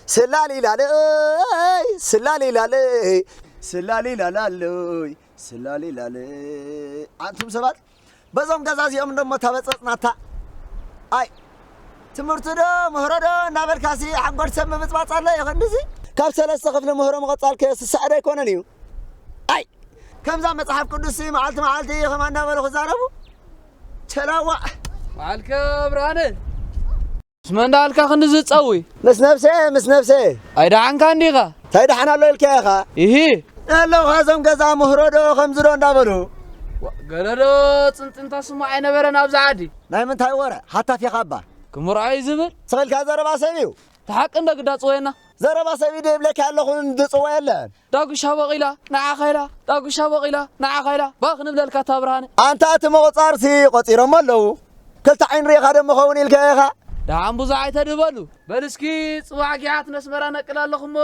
ስላሊላለይ፣ ስላሊላለይ፣ ስላሊላላለይ፣ ስላሊላለይ። ኣንቱም ሰባት፣ በዞም ገዛ እዚኦም እንደሞ ተበጸጽናታ። ኣይ፣ ትምህርቲ ዶ፣ ምህሮ ዶ እናበልካሲ ሓንጎል ሰብ ምብጥባጥ ኣሎ ይኸንድዚ? ካብ ሰለስተ ክፍሊ ምህሮ ምቐጻልከ ስሳዕ ዶ ኣይኮነን እዩ? ኣይ፣ ከምዛ መጽሓፍ ቅዱስሲ መዓልቲ መዓልቲ ከማ እናበሉ ክዛረቡ? ቸላዋ። መዓልከ ብርሃነ። ምስ መን እንዳልካ ክንዲ ዝጸዊ? ምስ ነብሰ፣ ምስ ነብሰ። ኣይደሓንካ እንዲኻ? እንታይ ደሓን ኣሎ ኢልካ ኢኻ? ኢሂ። ኣለውኻ እዞም ገዛ ምህሮ ዶ ከምዚ ዶ እንዳበሉ? ዋ፣ ገለ ዶ ጽንጽንታ ስሙ ኣይነበረን ኣብዛ ዓዲ? ናይ ምንታይ ወረ? ሃታፍ ኢኻ እባ። ክምርዖ እዩ ዝብል? ስቕ ኢልካ ዘረባ ሰብ እዩ። እቲ ሓቂ እንዶ ግዳ ጽወየና። ዘረባ ሰብ እዩ ድብለካ ኣለኹ ዝጽወ የለን። ዳጉሻ በቒላ፣ ንዓኻ ኢላ፣ ዳጉሻ በቒላ፣ ንዓኻ ኢላ፣ ባኽ ንብለልካ እታ ብርሃነ። ኣንታ እቲ ምቑጻርሲ ቆጺሮሞ ኣለዉ። ክልተ ዓይኒ ርኢኻ ዶ ምኸውን ኢልካ ኢኻ? ደሓን ብዙሕ ኣይተድህበሉ። በል እስኪ ጽባሕ ጊሓት ነስመራ ነቅል ኣለኹ እሞ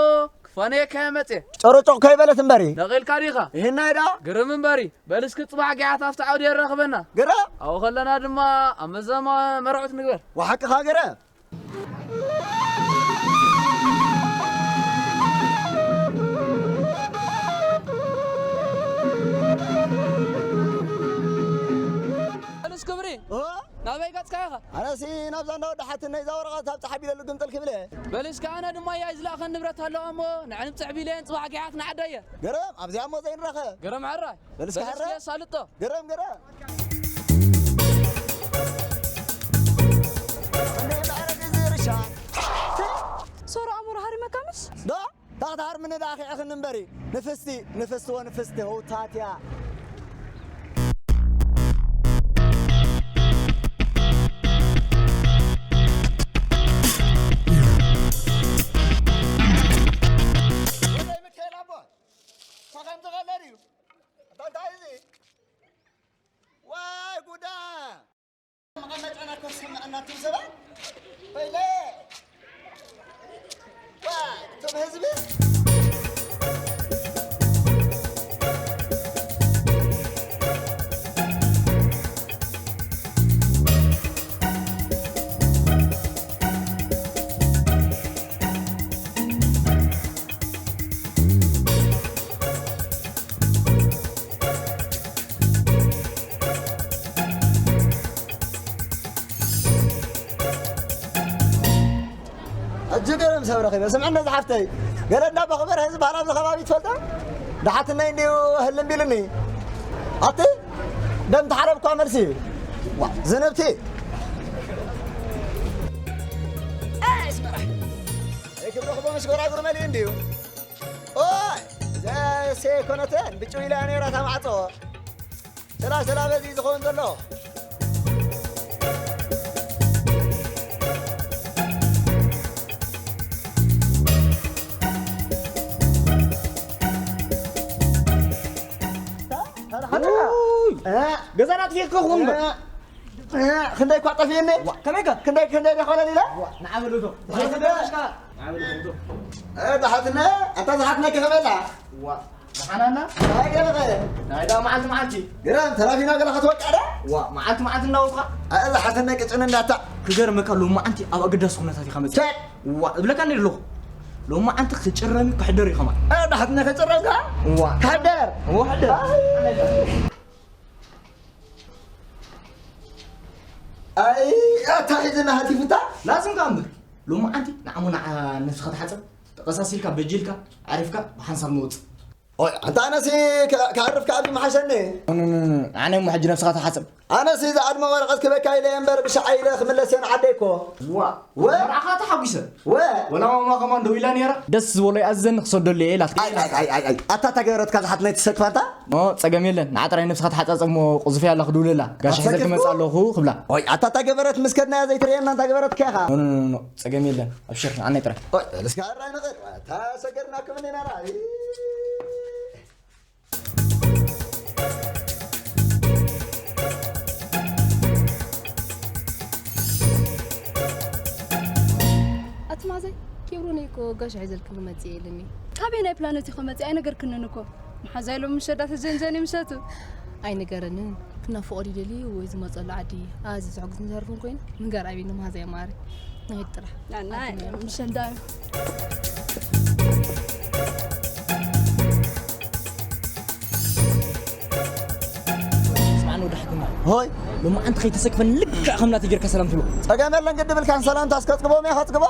ክፋነየካ እየ መጽየ። ጨሮጮቕ ከይበለት እምበሪ። ነቒልካ ዲኻ? ይህናይ ዳ? ግርም እምበሪ። በል እስኪ ጽባሕ ጊሓት ኣብቲ ዓውዲ የራኽበና። ግርም። ኣብኡ ከለና ድማ ኣብ መዘማ መርዑት ንግበር። ወሓቅኻ ግርም። በልስ ክብሪ፣ ኦ? ናበይ ገጽካ ኢኻ? ኣነሲ ናብዛ እንዳ ወዲ ሓትነይ እዛ ወረቐት ኣብ ጸሓፍ ኢለሉ ግምጥል ክብል እየ። በልስ ከኣ ኣነ ድማ እያ ዝለኣኸን ንብረት ኣለዋ እሞ ንዕንብ ጽሕፍ ኢለየን ጽባሕ ጊሓት ንዓደየ። ግርም፣ ኣብዚኣ እሞ ዘይንራኸብ። ግርም ሕራይ። በልስ በልስ ከሕረ? ክየ ሳልጦ። ግርም፣ ግርም። እንደ ማዕረግ እዚ ርሻ። ሶሮ ኣሞራ ሃሪመካ ምሽ? ዶ? ታኽታር ምን ዳኺ ኣኽን እምበሪ። ንፍስቲ፣ ንፍስቲ ወንፍስቲ ሆታትያ። ወደይ ሚካኤል ኣቦ፣ ሰኸም ዝቐለድ እዩ። እንታይ እዚ? ዋይ ጉዳ! መቐመጫና እኮ ዝሰምዐና እቶም ሰባት። ወይለ! ዋ፣ እቶም ህዝቢ! ሕጂ ገለ ምስ ኣብ ረኺበ፣ ስምዕና ዝሓፍተይ፣ ገለ እንዳ በኽበር ህዝቢ ባህል ኣብዚ ከባቢ ትፈልጦ? ደሓትነይ እንድዩ ህልም ቢሉኒ። ኣቲ ደም ተሓረብ እኳ መልሲ። ዋ፣ ዝንብቲ። ኣይ፣ ስመራ። ኣይ፣ ክብረኽቦ ምስ ጎራጉር መሊኡ እንድዩ። ኦይ፣ እዛ ሴ ኮነተን ብጭው ኢላ ነይራ እታ ማዕጾ። ሰላ፣ ሰላ በዚ ዝኸውን ዘሎ። ኡይ፣ እ፣ ገዛና ኣጥፊእካ ኹን እምበር። እ፣ እ፣ ክንደይ እኳ ጠፊእኒ። ዋ፣ ከመይ ከ? ክንደይ፣ ክንደይ ደኾነ ሊለ? ዋ፣ ንዓ በል እቶ። ንዓ በል እቶ። ንዓ በል እቶ። እ፣ ዝሓትነ፣ ኣታ ዝሓትነ ከመይ ኣላ? ዋ፣ ደሓን ኣላ? ናይ ገለ ኸ? ናይ ዳ መዓልቲ መዓልቲ። ግረም፣ ተራፊና ገለ ኸትወቃ ዳ? ዋ፣ መዓልቲ መዓልቲ እናወጽኻ? እ፣ ዝሓትነ ቅጭን እንዳታ። ክገርመካ፣ ሎሚ መዓልቲ ኣብ ኣገዳሲ ኩነታት ኢኻ መጺእ። ቸክ። ዋ፣ እብለካ እንደ ኣለኹ። ሎሚ መዓልቲ ክጭረም እዩ፣ ክሕደር እዩ ከማን። እ፣ ዝሓትነ ክጭረም ከ? ዋ። ክሕደር? ዋ፣ ሕደር። ኣይ። ኣይ፣ ኣታ ሒዝና ሃቲፍታ? ላዝም ከኣ እምበር። ሎሚ መዓልቲ ንዓሞ ንዓ ነብስኻ ተሓጸብ። ተቐሳሲልካ፣ በጂልካ፣ ዓሪፍካ፣ ብሓንሳብ ንወጽእ። ኦይ፣ ኣንታ ኣነሲ ከ-፣ ክዓርፍ ከኣ ኣብዚ ምሓሸኒ። ኖ፣ ኖ፣ ኖ፣ ኖ። ኣነ እሞ ሕጂ ነብስኻ ተሓጸብ። ኣነሲ ዝኣድመ ወረቐት ክበካ ኢለ እምበር ብሻዓ ኢለ ክምለስ እየ ንዓደይ እኮ። ዋ፣ ወ-? መርዓኻ ተሓጒሰ። ወ-? ወላ ማማ ከማን ደው ኢላ ነይራ። ደስ ዝበሎ ይኣዝዘኒ ክሰደሉ እየ ኢላትካ። ኣይ፣ ኣይ፣ ኣይ፣ ኣይ፣ ኣይ። ኣታ እታ ገበረትካ ዝሓት ናይ ትሰክፋ ኣንታ? ኖ፣ ጸገም የለን። ንዓ ጥራይ ነብስኻ ተሓጻጸብ እሞ ቁዝፍያ ኣላ ክድውለላ። ጋሽ ሒዘ ኣሰኪፍኩ? ክመጽእ ኣለኹ ክብላ። ኦይ፣ ኣታ እታ ገበረት ምስ ከድናያ ዘይትርእየና ኣንታ ገበረትካ ኢኻ። ኖ፣ ኖ፣ ኖ፣ ኖ። ጸገም የለን። ኣብሽር፣ ንዓናይ ጥራይ። ኦይ፣ እስካ ራይ ንቕር። ኣታ ሰገርናኩም እንዲና ራይ። ኣቲ ማዘይ፣ ኬብሮነይ እኮ ጋሽ ሒዘልኪ ክመጽእ እየ ኢሉኒ። ካበየናይ ፕላነት እዩ ክመጽእ ኣይነገርክንን እኮ። መሓዛይ ሎሚ ምሸት ዳተጀንጀኒ ምሸቱ። ኣይነገረንን። ክናፍቖ ድዩ ደልዩ ወይ ዝመጸሉ ዓዲ ኣዝዩ ዘሕጉስ እንተርፍን ኮይኑ ምንጋር ኣበይ ንመሃዛይ ማሪ። ናይ ጥራሕ ናይ ምሸንዳ ስማዕን ወዳሕትና ሆይ ሎማዓንቲ ከይተሰክፈን ልክዕ ከም ናተይ ጌርካ ሰላም ትብሎ። ጸገም የለን ግዲ ብልካን ሰላምታ እስከጽግቦም እየ ከጽግቦ።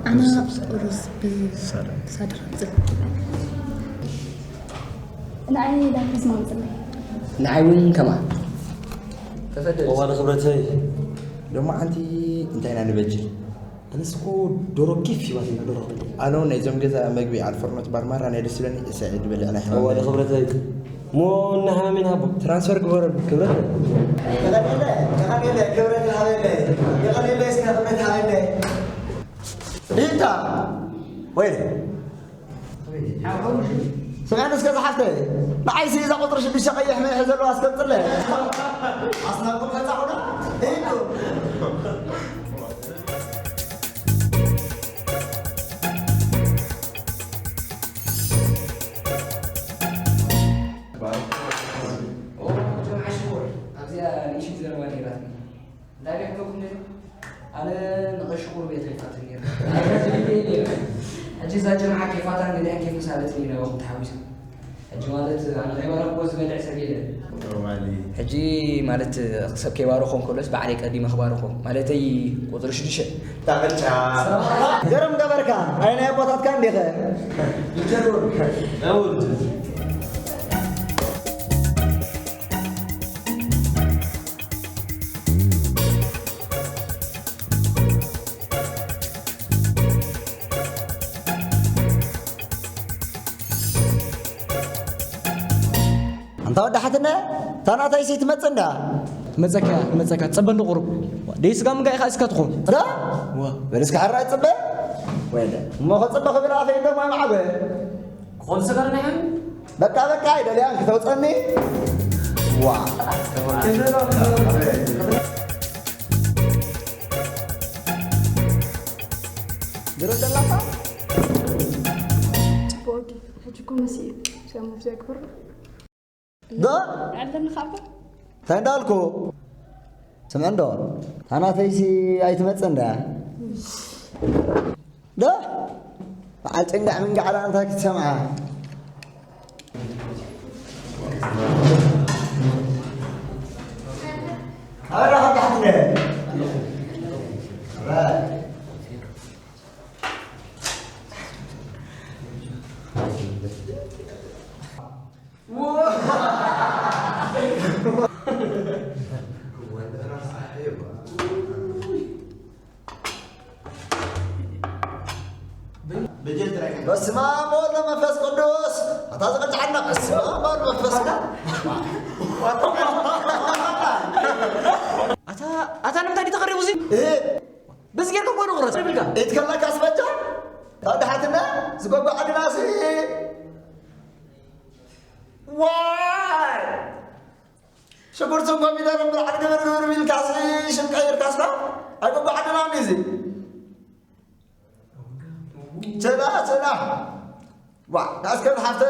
ኣነ ቁሩስ ብሳድር ኣብፅእ ንዓይ ዳንቴስ ማምፅለይ ንዓይ እውን ከማ ተፈደል እዋን ክብረተይ ሎማዓንቲ እንታይ ኢና ንበጅል ኣነስ እኮ ዶሮ ኬፍ ይባትና ዶሮ ክበልዕ ኣነ እውን ናይዞም ገዛ መግቢ ኣልፈርኖት ባርማራ ናይ ደስ ይብለኒ እሳ እየ ዝበልዕ ናይ ሕማም እዋን ክብረተይ ሞ እናሓማሚን ሃቦ ትራንስፈር ግበረሉ ክብረተይ የቐኔለ የቐኔለ ክብረት ሃበለ የቐኔለ እስከ ክብረት ሃበለ ኢታ ወይለ ስምዕኒ እስከ ዝሓፍተይ ንዓይሲ እዛ ቁፅሪ ሽዱሽተ ቀይሕ መይሐ ዘለዋ እስከምፅለ ኣስናቁ መፃኹና ኢቱ ጀምዓ ሽኮር ኣብዚኣ ንእሽት ዘረባ ነይራትኒ እንታይ ዶ ሕቶኩም ነይሩ ኣነ ንቐሺ ቁሩብ እየ ተሪፋትኒ ነይራ ሕጂ እዛ ጀምዓ ኬፋታን ገሊኣን ኬፍ ምሳለትኒ ናባኹም ተሓጒሰ ሕጂ ማለት ኣነ ከይባረኽዎ ዝበልዕ ሰብ የለን ሕጂ ማለት ሰብ ከይባርኾ እንከሎስ ባዕለይ ቀዲመ ክባርኾ ማለተይ ቁፅሪ ሽዱሽተ ጣቕጫ ገረም ገበርካ ኣይ ናይ ኣቦታትካ እንዲኸ ኣንታ ወዲ ሓትነ እታ ናተይሲ ትመጽእ እንዳ መጸካ መጸካ ጸበ እንዶ ቁሩብ ደይ ስጋ ምጋ ኢኻ እስካ ትኾን ዳ በልስካ ሓራ ጽበ ወይለ እሞ ከጽበ ክብል ኣፈይ እንዶ ማይ ማዕበ ክኾን ስጋር ናይ ሓን በቃ በቃ ኣይደልያን ክተውጸኒ ዋ ድሮ ዘላታ ጽቡቅ ሕጂ እኮ መሲእ ሰሙፍ ዘግብር ዶ ኣለኒ ካብ እንታይ እንዳልኩ ስምዕ እንዶ ታናተይሲ ኣይትመጽእ እንዳ ዶ በዓል ጭንጋዕ ምንጋዕ ደኣ እንታይ ክትሰምዓ ኣበራ ከዳሕትነ በስመ ኣብ ወወልድ ወመንፈስ ቅዱስ። ኣታ ዝቕንጥዓና፣ በስመ ኣብ ወወልድ ወመንፈስ ቅዱስ። ኣታ፣ ኣታ ንምንታይ ድዩ ተቐሪቡ እዚ? እ? በዚ ጌርካ እኮ ንቑረጽ ይብልካ። ኢትከላካስ በጃ? ታድሓትና ዝጎጎ ዓድናሲ። ዋይ! ሽጉርትን ኮሚደርን ብላዕሊ ግብር ግብር ቢልካሲ ሽም ቀይርካስካ? ኣይጎጎ ዓድና እንዲ እዚ። ቸላ፣ ቸላ። ዋ፣ ዳስከ ዝሓፍተ።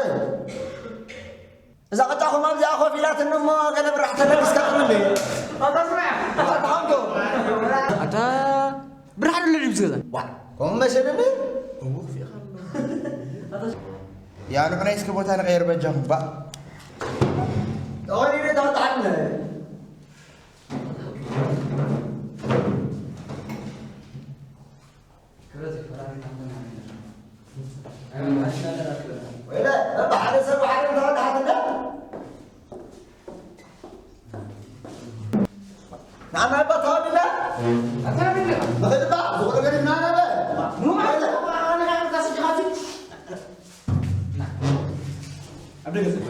እዛ ቅጫኹም ኣብዚኣ ኮፍ ኢላትኒ እሞ ገለ ብራሕ ተለግስካ ቅምኒ። ኣታ ስማዕ። ኣታ ሓንጎ። ኣታ ብራሕ ኣሎ ድዩ ምስ ገዛ? ዋ፣ ከምኡ መሰለኒ። እዎ፣ ክፍኢኻ ኣሎ። ያ ንዕናይ እስከ ቦታ ንቀይር በጃኹም፣ ባ። ተወሊደ ተወጣዕነ። ወይለ፣ በብሓደ ሰብ ሓደ እንተወዳሓት እንዳ? ንዓና እባ ተዋዲና? ኣታቢና። ንኽድባ፣ ዝኾነ ገዲፍና ነበ። ኑ ማለት፣ ኣነ ካን ካስጅኻቲ። ኣብ ደገ ዘ-፣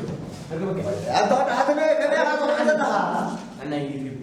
ኣብ ተወዳሓት እንዳ? ገበያ ናቱ ሓዘናኻ። ኣነ ይግቡ።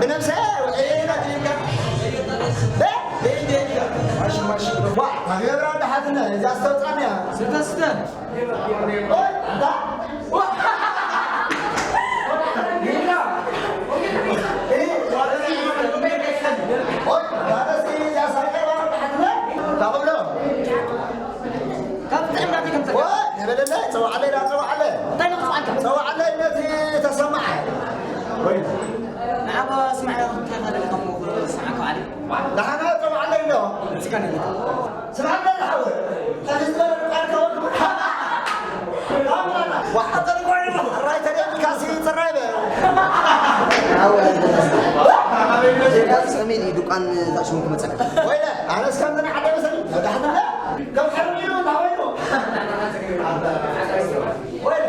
ብነብሰ ዋ፣ ኣገራ ደሓትነ፣ እዛ ዝተውጻንያ። ስተ፣ ስተ። ኦይ፣ ኣንታ። ዋ። ኦይ፣ ባረሲ፣ እዛ ሳቀራ ደሓትነ። ታቕብሎ። ካብ ጥዕና ትግምተ። ዋ፣ ነበለለ፣ ጸዋዕለ፣ ዳ ጸዋዕለ። እንታይ ነው ጸዋዕለ? ጸዋዕለ ነቲ ተሰማዐ። ወይ። ንዓባ ስማዕ፣ እንታይ ካልእ ከም ስማዕ ከዓል። ደሓና ጸዋዕለ ኣሎ። እዚካ ነኝ። ስማዕ፣ በል ሓወይ። ተፍዝበረ ቃል ከወል። ዋ፣ ሓጠር ኮይኑ። ራይ ተደም ካሲ ጽራይ በ። ጸሚድ እዩ፣ ዱቃን ታሽሙ ክመጸካ። ወይለ፣ ኣነስ ከምዚ ንዓደ መሰለኝ። ደሓና። ከም ሕርሚሉ ታወይሉ። ወይለ።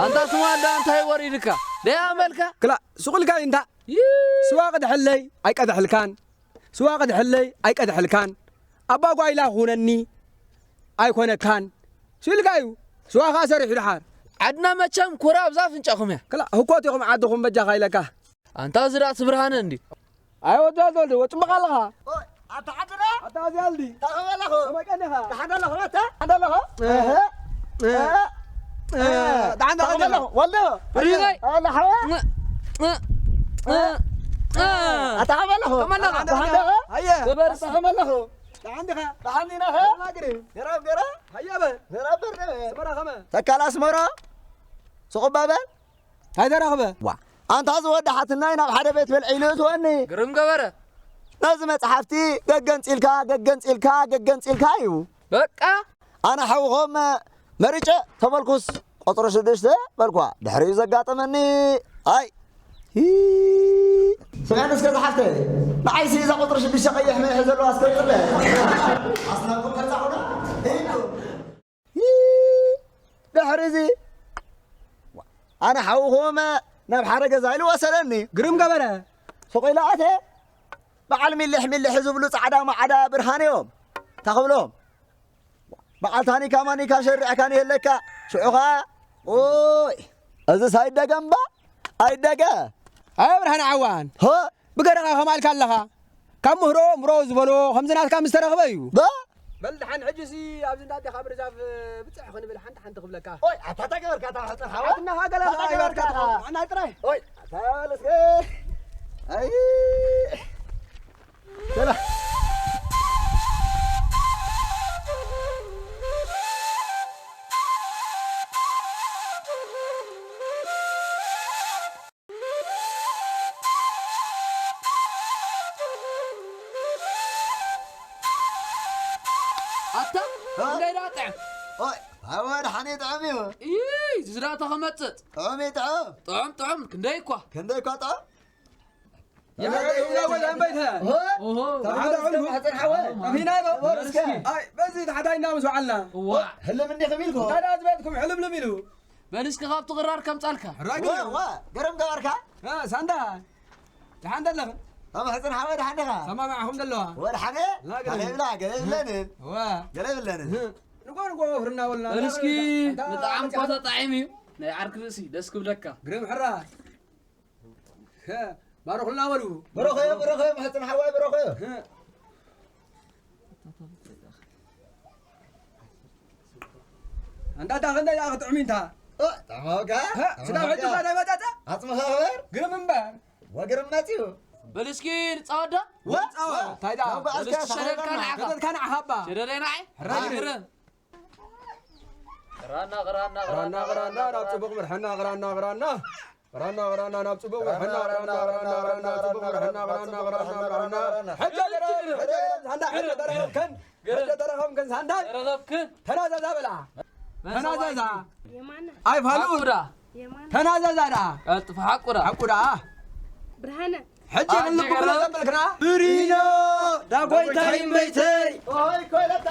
ኣንታ ስማ እንዳ እንታይ ወሪድካ? ደይ ኣመልካ? ክላ፣ ሱቕ ኢልካ እዩ እንታ። ይይ! ስዋ ቅድሐለይ ኣይቀድሐልካን። ስዋ ቅድሐለይ ኣይቀድሐልካን። ኣባ ጓይላ ኩነኒ ኣይኮነካን። ስኢልካ እዩ። ስዋ ኸኣ ሰሪሑ ድሓር። ዓድና መቸም ኩራ ኣብዛ ኣፍንጫኹም እያ። ክላ፣ ህኮት ኢኹም ዓድኹም በጃኻ ኢለካ። ኣንታ ዝራእቲ ብርሃነ እንዲ። ኣይ ወዲ ወልደ፣ ወጽቡቕ ኣለኻ። ኦይ፣ ኣታ ዓድና? ኣታ ኣዝያልዲ። ታኸበላኹ። ከመይ ቀኒኻ? ደሓን ኣለኹ፣ ኣታ? ደሓን ኣለኹ? እህ። እህ። እህ። ደሓን ኣለኹ። ታኸበላኹ። ወልደ። ሪጋይ። ኣላ ሓዋ? እ፣ እ፣ እ፣ እ። ኣታ ከመይ ኣለኹ? ከመይ ኣለኻ? ደሓን ኣለኹ። ሃየ። ገበርሲ። ኣታ ከመይ ኣለኹ? ደሓን ዲኻ? ደሓን ዲና ኸ? ናግሪ። ገራብ ገራ? ሃየ በል። ገራብ በል። ኣስመራ ከመ? ተካል ኣስመራ። ሱቕ እባ በል። እንታይ ተረኽበ? ዋ፣ ኣንታ ዝወዲ ሓትናይ ናብ ሓደ ቤት ብልዒ ኢሉ እትወኒ። ግርም ገበረ። ነዚ መጽሓፍቲ ገገንጺልካ፣ ገገንጺልካ፣ ገገንጺልካ እዩ። በቃ ኣነ ሓውኹም መሪጨ ተበልኩስ ቁፅሪ ሽዱሽተ በልኳ። ድሕሪኡ ዘጋጠመኒ ኣይ ሂ። ስምዕን እስከ ዝሓፍተ ንዓይሲ እዛ ቁፅሪ ሽዱሽተ ቀይሕ መይሕ ዘለዋ እስከ ፅለ ኣስናኩም ሕፃኹና ሂዱ። ሂ። ድሕሪ እዚ ኣነ ሓውኹም ናብ ሓደ ገዛ ኢሉ ወሰደኒ። ግርም ገበረ። ሱቕ ኢለ ኣተ በዓል ሚልሕ ሚልሕ ዝብሉ ፃዕዳ ማዕዳ ብርሃን እዮም። እንታይ ክብሎም? በዓል ታኒካ ማኒካ ሸሪዕካ ንየለካ። ሽዑ ኸዓ ኦይ፣ እዚስ ኣይደገ እምባ ኣይደገ። ኣይ ብርሃን ዓዋን። ሆ? ብገረኻ ከማልካ ኣለኻ። ካብ ምህሮ ምሮ ዝበሎ ከምዚ ናትካ ምስ ተረኽበ እዩ። ባ? በል ደሓን ሕጂሲ ኣብዚ እንዳዴኻ ብርዛፍ ብፅሕ ክንብል ሓንቲ ሓንቲ ክብለካ። ኦይ፣ ኣታ እንታይ ገበርካ? እታ ሕፅን ሓወ? ኣትና ሃገላ እንታይ ገበርካ? ገበርካ? ኣና ጥራይ። ኦይ፣ ኣታ በል እስከ። ኣይ። ሰላም። ኣታ እ? እንደይ ደኣ ጥዕም። ኦይ፣ ኣወ ደሓን እዩ ጥዑም እዩ። እይ፣ ዝዝራእቶ ክመጽጽ። ጥዑም እዩ ጥዑም። ጥዑም፣ ጥዑም፣ ክንደይ እኳ። ክንደይ እኳ ጥዑም? ያ፣ ያ፣ ያ፣ ያ፣ ወላ እምበይተ። እ? ኦሆ። ተባዕተ ተባዕተ እስከ እስከ ማሕፀን ሓወ። ጠፊና ዶ? ወር እስከ። ኣይ፣ በዚ ታሕታይ እንዳምስ በዓልና። እዋ። ህልም እንዲኹም ኢልኩም። እንታይ ደኣ ዝበልኩም ሕልምልም ኢሉ? በል እስኪ ካብቲ ቅራር ከምጻልካ። ራግል። ዋ፣ ዋ፣ ገረም ገባርካ? እ፣ ሳንዳ። ደሓን ደለኽን? ኣብ ሕፅን ሓወ ደሓን ዲኻ? ሰማማዕኹም ደለዋ። ወ ደሓነ? ላ ገለ። ገለ ይብላ፣ ገለ ይብለንን። ዋ። ገለ ይብለንን። እ፣ ንጎ ንጎ ወፍርና ወልና። በል እስኪ፣ እንዳ ብጣዕሚ እኮ ተጣዒሙ እዩ። ናይ ዓርኪ ርእሲ፣ ደስ ክብለካ። ግርም ሕራ። ኸ፣ ባርኹልና በሉ። በረኸዮ፣ በረኸዮ፣ ማሕፀን ሓዋይ በረኸዮ። ኸ። ኣንዳታ ክንደይ ደኣ ክትጥዕሚ እንታ? እ፣ ጥዕማውካ፣ ኸ፣ ስጋ ጥዕማውካ። ሕጂ እንታይ መጠጠ? ዓፅምኻ ኽበር። ግርም እምበር። ወግርም መፅዩ። በል እስኪ ንፃወት ዶ? ወፃወ። እንታይ ደኣ? ናብ በዓል በል እስኪ ከ ሸደድካ ንዓኻ። ሸደድካ ንዓኻ እባ። ሸደደይ ንዓይ? ሕራይ ግርም። ግርም። ቅራና፣ ቅራና፣ ቅራና፣ ቅራና፣ ቅራና፣ ናብ ጽቡቕ ምርሕና፣ ቅራና፣ ቅራና። ቅራና፣ ቅራና፣ ናብ ጽቡቕ ምርሕና፣ ቅራና፣ ቅራና፣ ቅራና፣ ናብ ጽቡቕ ምርሕና፣ ቅራና፣ ቅራና፣ ቅራና። ሕጂ ተረኸብክን፣ ሕጂ ተረኸብክን፣ ሳንዳ፣ ሕጂ ተረኸብክን፣ ሳንዳ። ተረኸብክን። ተናዘዛ በላ። ተናዘዛ። የማነ። ኣይ ፋሉድ። ሓቁዳ። የማነ። ተናዘዛ ደኣ። ቀልጥፍ ሓቁዳ። ሓቁዳ። ብርሃነ። ሕጂ ኣንቺ ክልኩ ገረብ። ዘበልክና። ብሪኖ። ዳጎይታይ እምበይተይ። ኦይ፣ ኮይለታ።